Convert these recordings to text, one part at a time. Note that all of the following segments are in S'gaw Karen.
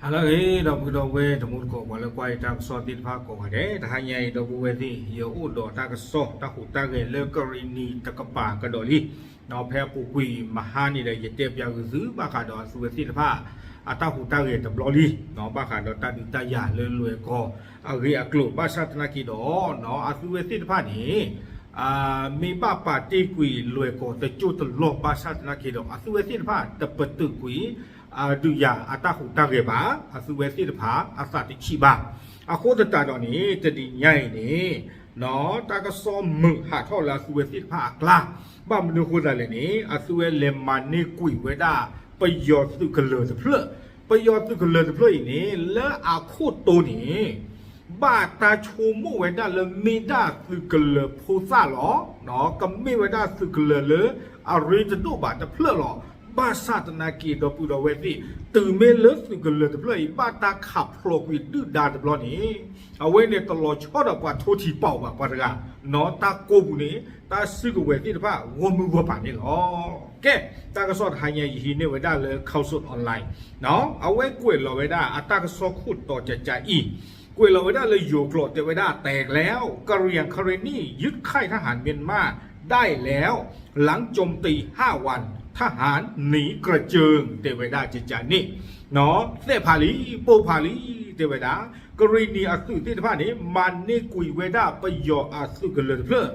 ဟါလၢအဂ့ၤ ဒီပုၢ်ဒီဝဲၢ်တံၤသကိး ပှၤလၢကွၢ်ယတၢ်ကစီၣ်သ့ၣ်တဖၣ်ကိးဂၤဒဲး, တဟါညါအံၤ ဒီပုၢ်ဝဲၢ်သ့ၣ် ယအိၣ်ဒီးတၢ်ကစီၣ်တၢ်ဟူးတၢ်ဂဲၤလၢကရံၣ်နံၣ်တကပၤကဒီးလံ. ဖဲအပူၤကွံာ်မဟါန့ၣ်ဒီး ယတဲပၠးဂုာ်သုဘၣ်ဃးဒီးအသုဝဲသ့ၣ်တဖၣ် အတၢ်ဟူးတၢ်ဂဲၤတဘျီလံ, ဘၣ်ဃးဒီးတၢ်ဒုးတၢ်ယၤလၢလွဲၢ်ကီၢ်အဂ့ၢ်အကျိၤ, ဘၣ်ဆၣ်သနာ်က့ဒီး အသုဝဲသ့ၣ်တဖၣ်န့ၣ် မ့ၢ်ဘၣ်ပာ်တ့ၢ်ကွံာ်လွဲၢ်ကီၢ်တစိၢ်တလီၢ် ဘၣ်ဆၣ်သနာ်က့ဒီး အသုဝဲသ့ၣ်တဖၣ်တပတုာ်ကွံာ် ဒုးယၤအတၢ်ဟူးတၢ်ဂဲၤဘၣ်, အသုဝဲသ့ၣ်တဖၣ်အသးတဆံးဘၣ်. အဃိသတးဒီးန့ၣ် တနံၤညါအံၤန့ၣ် တၢ်ကစီၣ်မုာ်ဟးထီၣ်လၢအသုဝဲသ့ၣ်တဖၣ်အကျါ, ဘၣ်မနုၤအဃိသတးလဲၣ်န့ၣ် အသုဝဲလဲၤမၤန့ၢ်ကွံာ်ဝဲဒၣ် ပယီၤသုးကလၢၤတဖျၢၣ်, ပယီၤသုးကလၢၤတဖျၢၣ်အံၤန့ၣ် လၢအခိၣ်တိန့ၣ် ဘၣ်တၢ်ဆိကမိၣ်ဝဲဒၣ်လၢမ့ၢ်ဒၣ်သုးကလၢၤဖိသၣ်လီၤ, ကမ့ၢ်ဝဲဒၣ်သုးကလၢၤလၢအရ့တဒိၣ်ဘၣ်တဖျၢၣ်လီၤ. ဘၣ်ဆၣ်သနာ်က့ဒီပုၢ်ဒီဝဲၢ်သ့ၣ် တုၤမ့ၢ်လၢသုးကလၢၤတဖျၢၣ်အံၤ ဘၣ်တၢ်ခးဖျိးကွံာ်ဒုၣ်ဒါတဘျီန့ၣ် အဝဲန့ၣ်တလီၤဆီဒီးပှၤထိထံပာ်ဘၣ်ပှၤတဂၤ, နီၢ်တၢ်ကိးပူၤန့ၣ် တၢ်စုကဝဲၤသ့ၣ်တဖၣ်ဂီၢ်မုၢ်ဂီၢ်ပၤန့ၣ်လီၤ. ကဲ, တၢ်ကစီၣ်တဟါညါယဟံးန့ၢ်ဝဲဒၣ်လၢ Khaosod Online အဝဲကွဲးလီၤဝဲဒၣ်အတၢ်ကစီၣ်ခိၣ်တီၤကကးအံၤ, ကွဲးလီၤဝဲဒၣ်လၢယိၤကျိာ်တဲဝဲဒၣ် แตกแล้ว กะเหรี่ยงคาเรนนี่ยึดค่ายทหารเมียนมาได้แล้ว หลังโจมตีห้าวัน ทหารหนีกระเจิง တဲဝဲဒၣ်ကကးန့ၣ် သဲးဖးလံ ပိၢ်ဖးလံ တဲဝဲဒၣ် ကရံၣ်နံၣ်အသုးသ့ၣ်တဖၣ်န့ၣ် မၤန့ၢ်ကွံာ်ဝဲဒၣ်ပယီၤအသုးကလၢၤတဖျၢၣ်,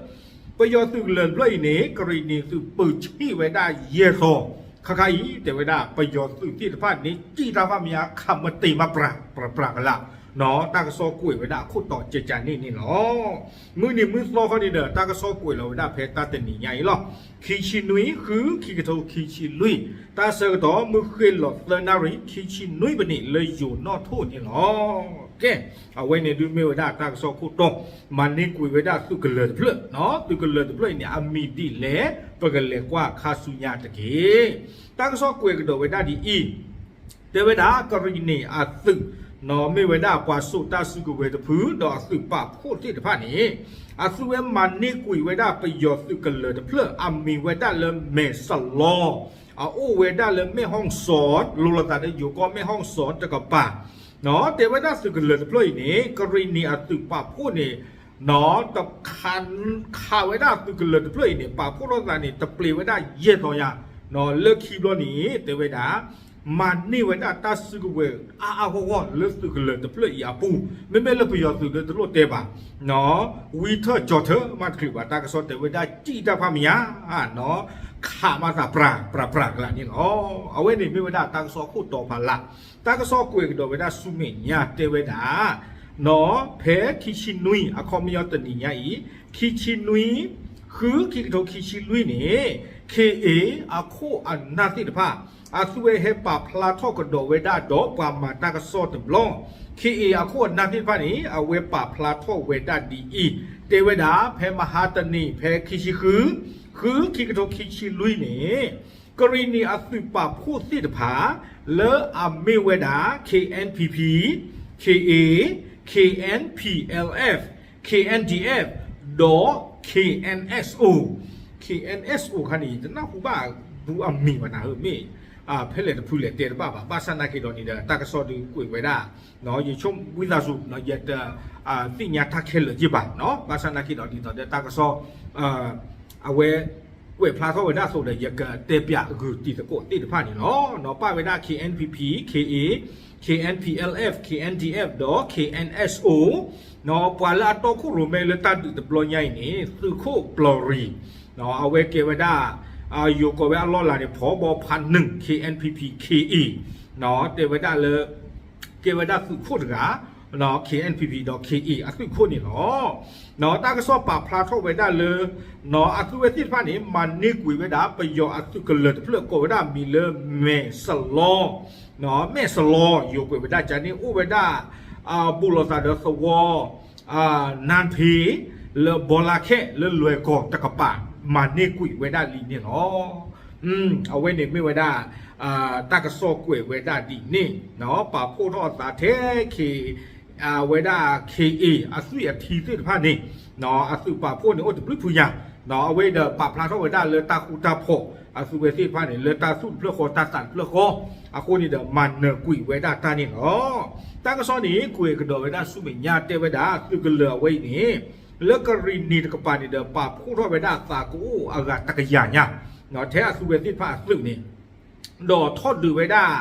ပယီၤသုးကလၢၤတဖျၢၣ်အံၤန့ၣ် ကရံၣ်နံၣ်သုးပၢၢ်ဆံးဝဲဒၣ်ယဲၢ်သီ, ခါခါအံၤ တဲဝဲဒၣ် ပယီၤသုးသ့ၣ်တဖၣ်န့ၣ် စံၣ်တၢ်ဖၣ်မယါ ခးမတ့ၤမးပြးပြးပြးကလာ်, တၢ်ကစီၣ်ကွဲးဝဲဒၣ်အခိၣ်တီၤကကးန့ၣ်န့ၣ်လီၤ. မုၢ်နံၤမုၢ်သီခီန့ၣ်ဒီး တၢ်ကစီၣ်ကွဲးလီၤဝဲဒၣ်ဖဲတၢ်တနံၤညါအံၤလီၤ. ခံဆံနွံ ဃု ခံကထိခံဆံလွံၢ်, တၢ်ဆၢကတီၢ် မုၢ်ဃ့ၢ်လီၤသၢနၣ်ရံၣ် ခံဆံနွံမံးနံး လၢယိၤနီၣ်ထိၣ်န့ၣ်လီၤ. ကဲ, အဝဲန့ၣ်ဒုးမ့ၢ်ဝဲဒၣ်တၢ်ကစီၣ်ခိၣ်တီၤ, မၤန့ၢ်ကွံာ်ဝဲဒၣ်သုးကလၢၤတဖျၢၣ်, သုးကလၢၤတဖျၢၣ်အံၤန့ၣ် အမံၤဒ်လဲၣ် ပကလဲၤကွၢ်ခါဆူညါတက့ၢ်. တၢ်ကစီၣ်ကွဲးကဒီးဝဲဒၣ်ဒ်အံၤ, တဲဝဲဒၣ် ကရံၣ်နံၣ်အသုး မ့ၢ်ဝဲဒၣ်ပှၤစိာ်တၢ်စုကဝဲၤတဖု ဒီးအသုးပာ်ဖှိၣ်သ့ၣ်တဖၣ်န့ၣ် အသုဝဲမၤန့ၢ်ကွံာ်ဝဲဒၣ်ပယီၤသုးကလၢၤတဖျၢၣ် အမံၤဝဲဒၣ်လၢမဲာ်စလီ, အအိၣ်ဝဲဒၣ်လၢမဲာ်ဟီၣ်စီၣ် လိၤလိာ်သးဒီးယိၤကီၢ်မဲာ်ဟီၣ်စီၣ်တကပၤ, တဲဝဲဒၣ်သုးကလၢၤတဖျၢၣ်အံၤန့ၣ် ကရံၣ်နံၣ်အသုးပာ်ဖှိၣ်န့ၣ် တခးဝဲဒၣ်သုးကလၢၤတဖျၢၣ်အံၤန့ၣ် ပာ်ဖှိၣ်ထီၣ်သးန့ၣ် တပျ့ၤဝဲဒၣ်ယဲၢ်သီညါ, လၢခံဘျီန့ၣ် တဲဝဲဒၣ် မၤန့ၢ်ဝဲဒၣ်တၢ်စုကဝဲၤအါအါဂီၢ်ဂီၢ်လၢသုးကလၢၤတဖျၢၣ်အံၤအပူၤ, မ့မ့ၢ်လၢပယီၤသုးဒီးတလိၣ်တဲဘၣ်, ဝံထၢၣ်ကၠီၤထၢၣ်မးတချုးဘၣ် တၢ်ကစီၣ်တဲဝဲဒၣ်စံၣ်တၢ်ဖၣ်မယါ, ခးမၤသးပြးပြးပြးကလာ်န့ၣ်လီၤ. အဝဲန့ၣ်မ့ၢ်ဝဲဒၣ်တၢ်ကစီၣ်ခိၣ်တီၤဖးလၢ်, တၢ်ကစီၣ်ကွဲးကဒီးဝဲဒၣ်ဆူမဲာ်ညါတဲဝဲဒၣ် ဖဲခံဆံနွံ အခီပညီတနံၤညါအံၤ, ခံဆံနွံ ဃု ခံကထိခံဆံလွံၢ်န့ၣ် ခ့ၣ်အ့ၣ် အခိၣ်အနၢ်သ့ၣ်တဖၣ် အသုဝဲဟဲပာ်ဖျါထီၣ်ကဒီးဝဲဒၣ်ဒီးပှၤမၤတၢ်ကစီၣ်တဘျီ, ခ့ၣ်အ့ၣ် အခိၣ်အနၢ်သ့ၣ်တဖၣ်န့ၣ် အဝဲပာ်ဖျါထီၣ်ဝဲဒၣ်ဒ်အံၤ, တဲဝဲဒၣ် ဖဲမဟါတနံၤ ဖဲခံဆံဃု ဃု ခံကထိခံဆံလွံၢ်န့ၣ် ကရံၣ်နံၣ်အသုးပာ်ဖှိၣ်သ့ၣ်တဖၣ် လၢအမ့ၢ်ဝဲဒၣ် KNPP, KA, KNPLF, KNDF ဒီး KNSO, KNSO ခါန့ၣ် ယတနၢ်ဟူဘၣ်ဘူးအမံၤဘၣ်နၤဧၢ, မ့ၢ်ဖဲလဲၣ်တဖုလဲၣ်တဲတဘၣ်ဘၣ်, ဘၣ်ဆၣ်သနာ်က့ဒီးန့ၣ်ဒီး တၢ်ကစီၣ်ဒုးကွဲးဝဲဒၣ် ယဆိကမိၣ်ဝံသးစူၤ ယတသ့ၣ်ညါတၢ်ခဲလၢာ်က့ဘၣ်, ဘၣ်ဆၣ်သနာ်က့ဒီးဒ်သိးဒီးတၢ်ကစီၣ် အဝဲကွဲးဖျါထီၣ်ဝဲဒၣ်အသိးဒီး ယကတဲပၠးဂုာ်တံၤသကိးသ့ၣ်တဖၣ်န့ၣ်လီၤ. ပၣ်ဝဲဒၣ် KNPP, KA, KNPLF, KNDF ဒီး KNSO, ပှၤလၢအတီခိၣ်ရိၣ်မဲလၢတၢ်ဒုးတဘျီညါအံၤန့ၣ် သုးခိၣ်ပျီၢ်ရံၣ်, အဝဲကဲဝဲဒၣ် ယိၤကိးဝဲအလီၢ်လၤန့ၣ် ဖီဘီဖးနုာ် KNPP, KA, တဲဝဲဒၣ်လၢ ကဲဝဲဒၣ်သုးခိၣ်တဂၤ KNPP ဒီး KA အသုးခိၣ်န့ၣ်လီၤ. တၢ်ကစီၣ်ပာ်ဖျါထီၣ်ဝဲဒၣ်လၢ အသုဝဲသ့ၣ်တဖၣ်န့ၣ် မၤန့ၢ်ကွံာ်ဝဲဒၣ် ပယီၤအသုးကလၢၤတဖျၢၣ်ကိးဝဲဒၣ်မံၤလၢမဲာ်စလီ, မဲာ်စလီ ယိၤကွဲးဝဲဒၣ်ကန့ၣ် အိၣ်ဝဲဒၣ် ဘူးလိာ်သးဒီးသဝီ နၢ်ဖံး လၢဘီလါခဲ လၢလွဲၢ်ကီၢ်တကပၤ မၤန့ၢ်ကွံာ်ဝဲဒၣ်လံန့ၣ်လီၤ. အဝဲန့ၣ်မ့ၢ်ဝဲဒၣ် တၢ်ကစီၣ်ကွဲးဝဲဒၣ်ဒ်န့ၣ် ပာ်ဖှိၣ်ထီၣ်အသးထဲ K ဝဲဒၣ် KA အသွံၣ်အထံသ့ၣ်တဖၣ်န့ၣ် အသုးပာ်ဖှိၣ်န့ၣ်အိၣ်တဘျုးဖုညါ အဝဲဒီးပာ်ဖျါထီၣ်ဝဲဒၣ်လၢတၢ်ဃူတၢ်ဖိးအသုဝဲသ့ၣ်တဖၣ်န့ၣ် လၢတၢ်သူၣ်တဖျၢၣ်ဃီတၢ်သးတဖျၢၣ်ဃီအဃိန့ၣ်ဒီး မၤနၢၤကွံာ်ဝဲဒၣ်တၢ်န့ၣ်လီၤ. တၢ်ကစီၣ်န့ၣ် ကွဲးကဒီးဝဲဒၣ်ဆူမဲာ်ညါတဲဝဲဒၣ် သုးကလၢၤအဝဲအံၤန့ၣ် လၢကရံၣ်နံၤတကပၤန့ၣ်ဒီး ပာ်ဖှိၣ်ထီၣ်ဝဲဒၣ်အသးကအိၣ်အဂၤတကယၤညါ ထဲအသုဝဲသ့ၣ်တဖၣ်အသုးန့ၣ် ဒီးထီၣ်ဒုးဝဲဒၣ်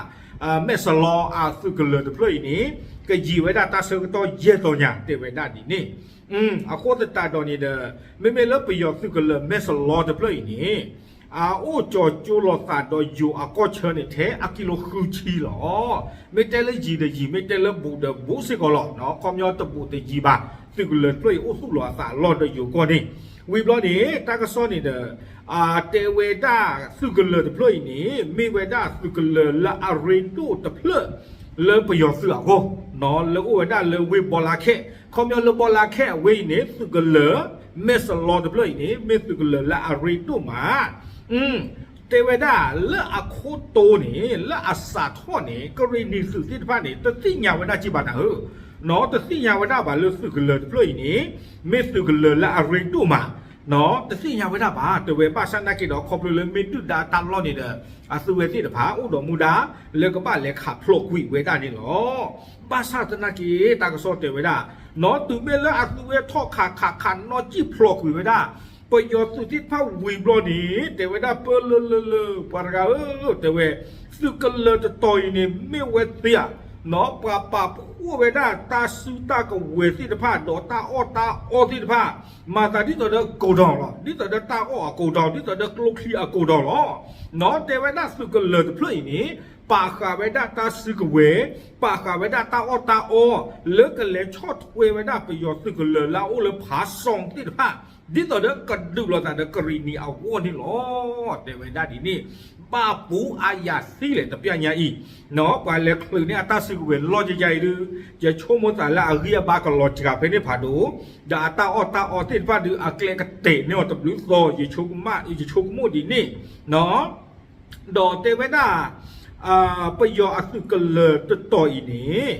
မဲၢ်စလီအသုးကလၢၤတဖျၢၣ်အံၤန့ၣ် ကယံာ်ဝဲဒၣ်တၢ်ဆၢကတီၢ်ယဲၢ်သီညါ တဲဝဲဒၣ်ဒ်န့ၣ်. အဃိသတးဒီးန့ၣ်ဒီး မ့မ့ၢ်လၢပယီၤသုးကလၢၤမဲၢ်စလီတဖျၢၣ်အံၤန့ၣ် အအိၣ်ကၠီၤကၠိလိာ်သးဒီးယိၤအကီၢ်ဆၢန့ၣ် ထဲအကံလိဃုဆံလီၤ. မ့ၢ်တဲလၢယံၤဒီးယံၤ, မ့ၢ်တဲလၢဘူးဒီးဘူးစ့ၢ်ကီးလီၤ. ခီပညီတဘူးတယံၤဘၣ်, သုးကလၢၤတဖျၢၣ်အံၤအိၣ်သူၣ်လီၤအသးအလီၢ်ဒီးယိၤကီၢ်န့ၣ်. ဝံၤဘျီန့ၣ် တၢ်ကစီၣ်န့ၣ်ဒီး တဲဝဲဒၣ်သုးကလၢၤတဖျၢၣ်အံၤန့ၣ် မ့ၢ်ဝဲဒၣ်သုးကလၢၤလၢအရ့ဒိၣ်တဖျၢၣ်လၢပယီၤသုးအဂီၢ်, လၢအိၣ်ဝဲဒၣ်လၢဝ့ၢ်ဘီလါခဲ, ခီပညီလၢဘီလါခဲအဝ့ၢ်အံၤန့ၣ် သုးကလၢၤမဲၢ်စလီတဖျၢၣ်အံၤန့ၣ် မ့ၢ်သုးကလၢၤလၢအရ့ဒိၣ်မး တဲဝဲဒၣ်လၢအခိၣ်တီန့ၣ် လၢအစးထီၣ်န့ၣ် ကရံၣ်နံၤသုးသ့ၣ်တဖၣ်န့ၣ် တသ့ၣ်ညါဝဲဒၣ်ကံဘၣ်နၤဧၢ, တသ့ၣ်ညါဝဲဒၣ်ဘၣ်လၢသုးကလၢၤတဖျၢၣ်အံၤန့ၣ် မ့ၢ်သုးကလၢၤလၢအရ့ဒိၣ်မး, တသ့ၣ်ညါဝဲဒၣ်ဘၣ် တဲဝဲ ဘၣ်ဆၣ်သနာ်က့ဒီး ခီဖျိလၢမ့ၢ်ဒုၣ်ဒါတၢ်လီၢ်န့ၣ်ဒီး အသုဝဲသ့ၣ်တဖၣ် အိၣ်ဒီးမူဒါ လၢကဘၣ်လဲၤခးဖျိးကွံာ်ဝဲဒၣ်န့ၣ်လီၤ. ဘၣ်ဆၣ်သနာ်က့ တၢ်ကစီၣ်တဲဝဲဒၣ် နီၢ်တုၤမ့ၢ်လၢအသုဝဲထီၣ်ခးခးခးနီၢ်ကံၣ်ဖျိးကွံာ်ဝဲဒၣ် ပယီၤသုးသ့ၣ်တဖၣ်ဝံၤဘျီန့ၣ် တဲဝဲဒၣ်ပၢလၢလၢလၢ ပှၤတဂၤဧၢ, တဲဝဲ သုးကလၢၤတတီၤအံၤန့ၣ် မ့ၢ်ဝဲသ့ဧါ, ပှၤပာ်ဖှိၣ်ဝဲဒၣ်တၢ်စုတၢ်ကဝဲၤသ့ၣ်တဖၣ် ဒီးတၢ်အီၣ်တၢ်အီသ့ၣ်တဖၣ် မၤသးဒ်သိးဒီးကိးဒီးလီၤ, ဒ်သိးဒီးတၢ်အီၣ်အကိးဒီး ဒ်သိးဒီးကျိချံအကိးဒီးလီၤ. နီၢ်တဲဝဲဒၣ်သုးကလၢၤတဖျၢၣ်အံၤန့ၣ် ပာ်ဃာ်ဝဲဒၣ်တၢ်စုကဝဲၤ, ပာ်ဃာ်ဝဲဒၣ်တၢ်အီၣ်တၢ်အီ လၢကလဲၤဆီၣ်ထွဲဝဲဒၣ်ပယီၤသုးကလၢၤလၢအအိၣ်လၢဖးစီသ့ၣ်တဖၣ် ဒ်သိးဒီးကဒုးလိာ်သးဒီးကရံၣ်နံၤအဂီၢ်န့ၣ်လီၤ. တဲဝဲဒၣ်ဒ်န့ၣ် ဘၣ်ပူၤအါယၤသံလဲၣ် တပျၢ်ညါအံၤ, နီၢ် ပှၤလဲၤချုးန့ၢ်အတၢ်စုကဝဲၤလီၢ်ကယၤအံၤဒုး ယဆိကမိၣ်သးလၢအဂံၢ်အဘါကလီၤစှၤဖဲန့ၣ်ဖးဒိၣ်, ဒီးအတၢ်အီၣ်တၢ်အီသ့ၣ်တဖၣ်ဒုး အကျဲကတဲာ်န့ၢ်အီၤတဘျုးသီ, ယဆိကမိၣ်ဒ်န့ၣ် ဒီးတဲဝဲဒၣ် ပယီၤအသုးကလၢၤတတီၤအံၤန့ၣ်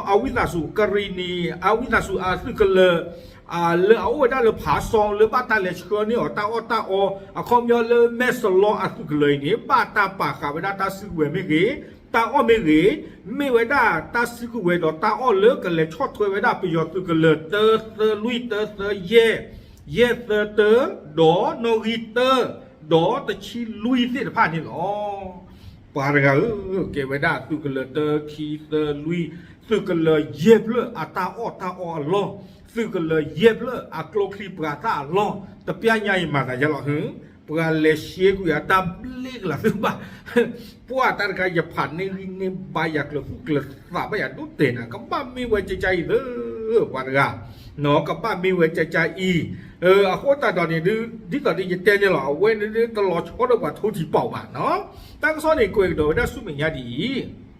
အဝံသးစူၤ ကရံၣ်နံၤ အဝံသးစူၤအသုးကလၢၤ လၢအအိၣ်ဝဲဒၣ်လၢဖးစီ လၢဘၣ်တၢ်လဲၤဆှၢန့ၢ်အီၤတၢ်အီၣ်တၢ်အီ, အခီပညီလၢမဲၢ်စလီအသုးကလၢၤအံၤန့ၣ် ဘၣ်တၢ်ပာ်ဃာ်ဝဲဒၣ်တၢ်စုကဝဲၤမ့ၢ်ဂ့ၤ, တၢ်အီၣ်မ့ၢ်ဂ့ၤ, မ့ၢ်ဝဲဒၣ်တၢ်စုကဝဲၤဒီးတၢ်အီၣ်လၢကလဲၤဆီၣ်ထွဲဝဲဒၣ်ပယီၤသုးကလၢၤ တၢသၢလွံၢ် တၢသၢယဲၢ် ယဲၢ်သၢတၢ ဒီးနီၣ်ဂံၢ်တၢ ဒီးတဆံလွံၢ်သ့ၣ်တဖၣ်န့ၣ်လီၤ. ပှၤတဂၤဧၢ, ကဲဝဲဒၣ်သုးကလၢၤတၢခံသၢလွံၢ်, သုးကလၢၤယဲၢ်ဖျၢၣ်အတၢ်အီၣ်တၢ်အီအလီၢ်, သုးကလၢၤယဲၢ်ဖျၢၣ်အကျိချံပှၤသၣ်အလီၢ်, တပျၢ်ညါအံၤမၤသးယါလီၤဟၢ, ပှၤလဲၤရှဲကွံာ်အတၢ်ဘျ့ကလၤသုဘၣ် ပှၤတၢ်တခါ ယဖးန့ၢ်ဂံၢ်န့ၢ်ဘါယၤကျၢၤသူၣ်ကျၢၤသးဘၣ်ယၤဒိၣ်တဲာ်နၤ, ကဘၣ်မ့ၢ်ဝဲကကါအံၤသၢ, ပှၤတဂၤ, ကဘၣ်မ့ၢ်ဝဲကကါအံၤ, အဃိသတးဒီးန့ၣ်ဒုး ဒ်သိးဒ်ယတဲန့ၣ်လီၤ, အဝဲန့ၣ်ဒုးတလီၤဆီဒီးပှၤထိထံပီးဘၣ်နီၤ, တၢ်ကစီၣ်န့ၣ် ကွဲးကဒီးဝဲဒၣ်ဆူမဲာ်ညါဒ်အံၤ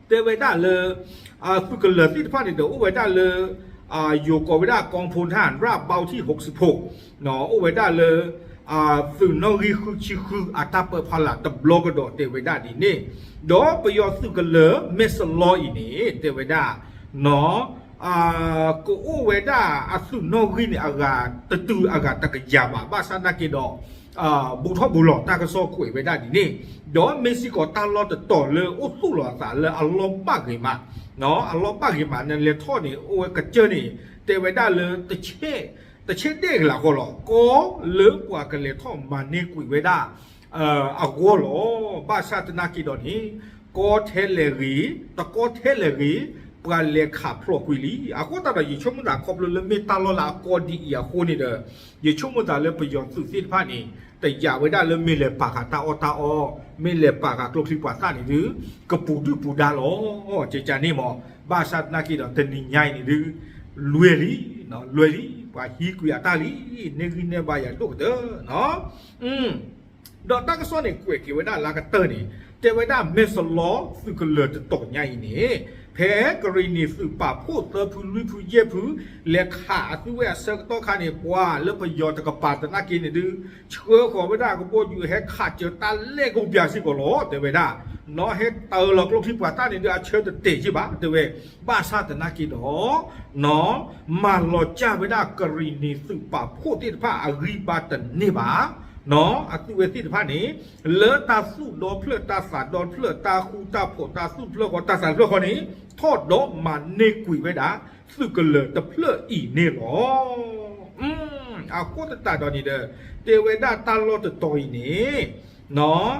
တဲဝဲဒၣ်လၢ သုးကလၢၤသ့ၣ်တဖၣ်န့ၣ်ဒီး အိၣ်ဝဲဒၣ်လၢ ယိၤကိးဝဲဒၣ် ကီၢ်ဖူထၣ် ရၣ်ဘီထံၣ် ဟိးစံးဖိ, အိၣ်ဝဲဒၣ်လၢ သုးနီၣ်ဂံၢ်ဃုဆံဃု အတၢ်ပၢဖီလာ်တဘျီကဒီးတဲဝဲဒၣ်ဒ်န့ၣ်, ဒီးပယီၤသုးကလၢၤမဲၢ်စလီအံၤန့ၣ် တဲဝဲဒၣ် ကအိၣ်ဝဲဒၣ်အသုးနီၣ်ဂံၢ်န့ၣ် အဂၤတတုၤအဂၤတကယၤဘၣ်, ဘၣ်ဆၣ်သနာ်က့ဒီး ဘူးထီၣ်ဘူးလီၤ တၢ်ကစီၣ်ကွဲးဝဲဒၣ်ဒ်န့ၣ်, ဒီးမ့ၢ်စ့ၢ်ကီးတၢ်လီၢ်တတီၤလၢအိၣ်သူၣ်လီၤအသးလၢအလီၢ်ဘၣ်ဂ့ၤမး, အလီၢ်ဘၣ်ဂ့ၤမး နလဲၤထီၣ်န့ၣ် အိၣ်ဝဲကစၢၢ်န့ၣ် တဲဝဲဒၣ်လၢ တဆဲးဒဲၣ်ကလးဃီလီၤ, ကီလၢပှၤကလဲၤထီၣ်မၤန့ၢ်ကွံာ်ဝဲဒၣ် အဂီၢ်လီၤ. ဘၣ်ဆၣ်သနာ်က့ဒီးန့ၣ် ကီထဲလဲၣ်ဂ့ၤ တကီထဲလဲၣ်ဂ့ၤ ပှၤလဲၤခးဖျိးကွံာ်လံ. အဃိသတးဒီး ယဆိကမိၣ်သးခီဖျိလၢမ့ၢ်တၢ်လီၢ်လၢအကီဒ်အံၤအဃိန့ၣ်ဒီး ယဆိကမိၣ်သးလၢပယီၤသုးသ့ၣ်တဖၣ်န့ၣ် တယာ်ဝဲဒၣ်လၢမ့ၢ်လဲၤပာ်ဃာ်တၢ်အီၣ်တၢ်အီ, မ့ၢ်လဲၤပာ်ဃာ်ကျိချံပှၤသၣ်န့ၣ်ဒုး ကပူၤဒုၣ်ပူၤဒါလီၤ ကကန့ၣ်မး. ဘၣ်ဆၣ်သနာ်က့ဒီး တနံၤညါအံၤန့ၣ်ဒုး လွဲၢ်လံ, လွဲၢ်လံ, ပှၤဟံးကွံာ်အတၢ်လံ, န့ၢ်ဂံၢ်န့ၢ်ဘါယၤဒိၣ်ကတၢၢ် ဒီးတၢ်ကစီၣ်န့ၣ် ကွဲးက့ၤဝဲဒၣ်လၢကတၢၢ်န့ၣ် တဲဝဲဒၣ်မဲၢ်စလီသုးကလၢၤတတီၤညါအံၤန့ၣ် ဖဲကရံၣ်နံၤသုးပာ်ဖှိၣ်သၢဖုလွံၢ်ဖုယဲၢ်ဖု လဲၤခးအသုဝဲအဆၢကတီၢ်ခါန့ၣ် ပှၤလၢပယီၤတကပၤသနာ်က့န့ၣ်ဒုး ဆှၢဃီၤဝဲဒၣ်ကဘီယူၤဟဲခးစၢၤတၢ်လဲၣ်ကအိၣ်ပျးစ့ၢ်ကီးလီၤ တဲဝဲဒၣ် နီၢ်ဟဲတၢၤလီၤကျိချံပှၤတၢ်န့ၣ်ဒီး အဆၢတတဲာ်က့ဘၣ် တဲဝဲ, ဘၣ်ဆၣ်သနာ်က့ဒီး နီၢ် မၤလီၤစၢ်ဝဲဒၣ်ကရံၣ်နံၤသုးပာ်ဖှိၣ်သ့ၣ်တဖၣ်အဂံၢ်ဘါတန့ၢ်ဘၣ်, နီၢ် အသုးဝဲသ့ၣ်တဖၣ်န့ၣ် လၢတၢ်သူၣ်ဒီဖျၢၣ် တၢ်သးဒီဖျၢၣ် တၢ်ဃူတၢ်ဖိး တၢ်သူၣ်တဖျၢၣ်ဃီ တၢ်သးတဖျၢၣ်ဃီန့ၣ် ထီၣ်ဒီးမၤန့ၢ်ကွံာ်ဝဲဒၣ် သုးကလၢၤတဖျၢၣ်အံၤန့ၣ်လီၤ. အဃိသတးဒီးန့ၣ်ဒီး တဲဝဲဒၣ်တၢ်လီၢ်တတီၤအံၤန့ၣ် နီၢ်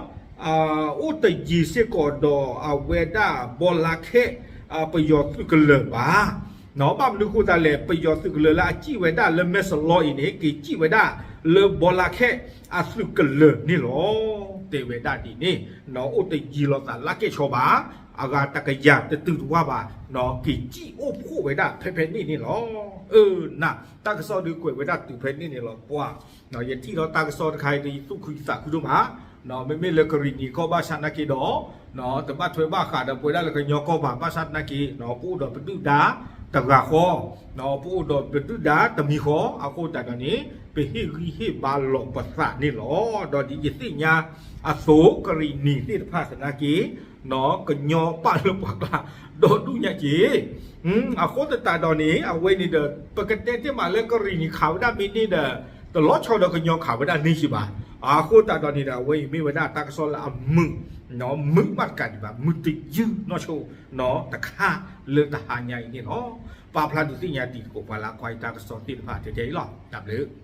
အိၣ်တယံၤစ့ၢ်ကီးဒီးအဝဲဒၣ်ဘီလါခဲ ပယီၤသုးကလၢၤဘၣ်. နီၢ် ဘၣ်မနုၤဃိသတးလဲၣ် ပယီၤသုးကလၢၤလၢအစံၣ်ဝဲဒၣ်လၢမဲၢ်စလီအံၤန့ၣ် က့ၤစံၣ်ဝဲဒၣ်လၢဘီလါခဲအသုးကလၢၤန့ၣ်လီၤ. တဲဝဲဒၣ်ဒ်န့ၣ် နီၢ် အိၣ်တယံၤလိာ်သးလၢကဲၣ်ဆိးဘၣ်, အဂၤတကယၤတတုၤတဝၢ်ဘၣ်, နီၢ် က့ၤစံၣ်အိၣ်ဖှိၣ်ဝဲဒၣ်ဖဲဖဲန့ၣ်န့ၣ်လီၤ. အၢ န တၢ်ကစီၣ်ဒုးကွဲးဝဲဒၣ်တုၤဖဲန့ၣ်န့ၣ်လီၤ ပှၤ ယထံၣ်ဒီးတၢ်ကစီၣ်တခါအံၤဒီး ယသူၣ်ခုယသးခုဒိၣ်မး, မ့မ့ၢ်လၢကရံၣ်နံၤကီၢ်ဘၣ်ဆၣ်သနာ်က့ဒီး တဘၣ်ထွဲဘၣ်ဃးဒီးပဝဲဒၣ်လၢကညီကီၢ်ဘၣ်, ဘၣ်ဆၣ်သနာ်က့ ပအိၣ်ဒီးပဒုၣ်ဒါတဂၤဃီ, ပအိၣ်ဒီးပဒုၣ်ဒါတမံၤဃီ, အဃိသတးဒီးန့ၣ် ပဟ့ၣ်ဂံၢ်ဟ့ၣ်ဘါလီၤပသးန့ၣ်လီၤ. ဒီးဒ်ယသ့ၣ်ညါအသိး ကရံၣ်နံၤသ့ၣ်တဖၣ်သနာ်က့ ကညီပာ်လၢပှၤကျါ ဒီဒူၣ်ညါက့ၤ အဃိသတးဒီးန့ၣ် အဝဲန့ၣ်ဒီး ပကတဲတ့ၢ်မးလၢကရံၣ်နံၤခးဝဲဒၣ်မ့ၢ်န့ၢ်ဒီး တလီၤဆီဒီးကညီခးဝဲဒၣ်န့ၢ်စံးဘၣ်. အဃိသတးဒီးန့ၣ်ဒီး အဝဲအံၤမ့ၢ်ဝဲဒၣ်တၢ်ကစီၣ်လၢအမုာ်, မုာ်မးတကးဒံးဘၣ်, မုာ်တယုၢ်နီၢ်ဆိ တခါလၢတဟါညါအံၤန့ၣ်လီၤ. ပာ်ဖျါဒုးသ့ၣ်ညါတံၤသကိးပှၤလၢကွၢ်အံၤတၢ်ကစီၣ်သ့ၣ်တဖၣ်ထဲထဲအံၤလီၤ. တၢ်ဘျုး